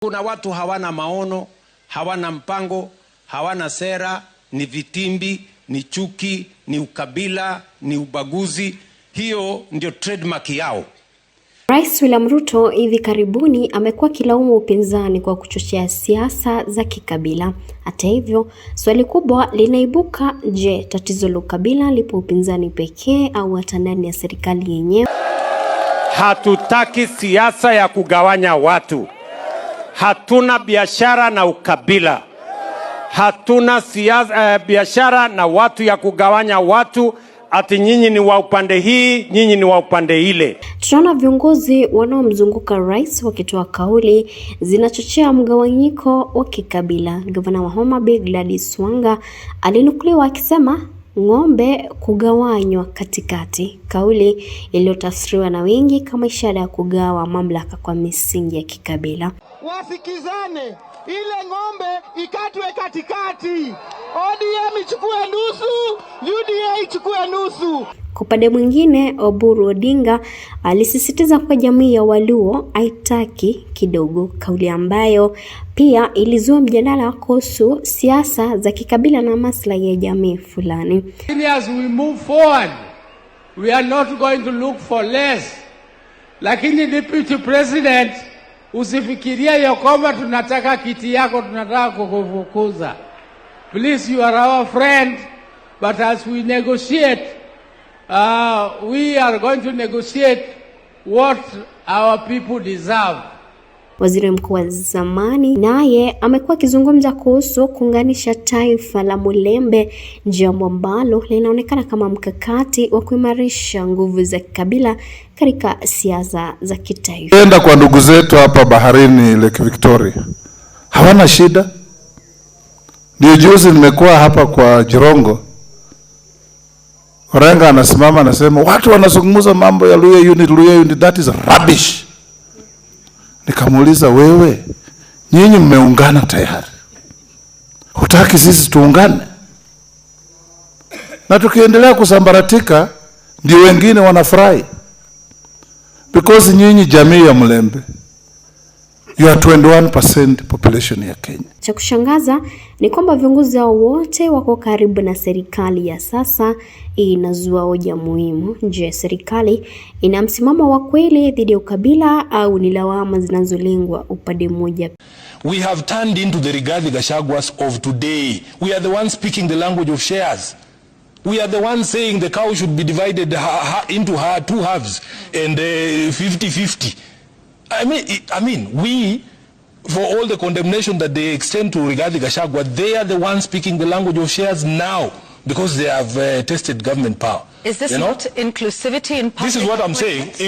Kuna watu hawana maono, hawana mpango, hawana sera, ni vitimbi, ni chuki, ni ukabila, ni ubaguzi. Hiyo ndio trademark yao. Rais William Ruto hivi karibuni amekuwa akilaumu upinzani kwa kuchochea siasa za kikabila. Hata hivyo, swali kubwa linaibuka, je, tatizo la ukabila lipo upinzani pekee au hata ndani ya serikali yenyewe? Hatutaki siasa ya kugawanya watu. Hatuna biashara na ukabila. Hatuna siasa, biashara na watu ya kugawanya watu ati nyinyi ni wa upande hii, nyinyi ni wa upande ile. Tunaona viongozi wanaomzunguka rais wakitoa kauli zinachochea mgawanyiko wa kikabila. Gavana wa Homa Bay Gladys Wanga alinukuliwa akisema ng'ombe kugawanywa katikati, kauli iliyotafsiriwa na wengi kama ishara ya kugawa mamlaka kwa misingi ya kikabila. Wasikizane, ile ng'ombe ikatwe katikati, ODM ichukue nusu, UDA ichukue nusu. Kwa upande mwingine, Oburu Odinga alisisitiza kuwa jamii ya Waluo haitaki kidogo, kauli ambayo pia ilizua mjadala kuhusu siasa za kikabila na maslahi ya jamii fulani. As we move forward, we are not going to look for less. Lakini Deputy President, usifikirie ya kwamba tunataka kiti yako, tunataka kukufukuza. Please, you are our friend, but as we negotiate, we are going to negotiate what our people deserve. Waziri mkuu wa zamani naye amekuwa akizungumza kuhusu kuunganisha taifa la Mulembe, jambo ambalo linaonekana kama mkakati wa kuimarisha nguvu za kikabila katika siasa za kitaifa. Enda kwa ndugu zetu hapa baharini Lake Victoria, hawana shida. Ndio juzi nimekuwa hapa kwa Jirongo, Orenga anasimama anasema watu wanazungumza mambo ya Luhya unit, Luhya unit, that is rubbish. Nikamuuliza, wewe, nyinyi mmeungana tayari, hutaki sisi tuungane? Na tukiendelea kusambaratika, ndio wengine wanafurahi because nyinyi jamii ya Mlembe, you are 21% population ya Kenya. Cha kushangaza ni kwamba viongozi hao wote wako karibu na serikali ya sasa. Hii inazua hoja muhimu. Je, serikali ina msimamo wa kweli dhidi ya ukabila au ni lawama zinazolengwa upande mmoja? We have turned into the Rigathi Gachaguas of today. We are the ones speaking the language of shares. We are the ones saying the cow should be divided into her two halves and 50-50. I mean, we, for all the condemnation that they extend to Rigathi Gachagua, they are the ones speaking the language of shares now because they have tested government power. Is this You know? not inclusivity in public This is what I'm saying. appointments?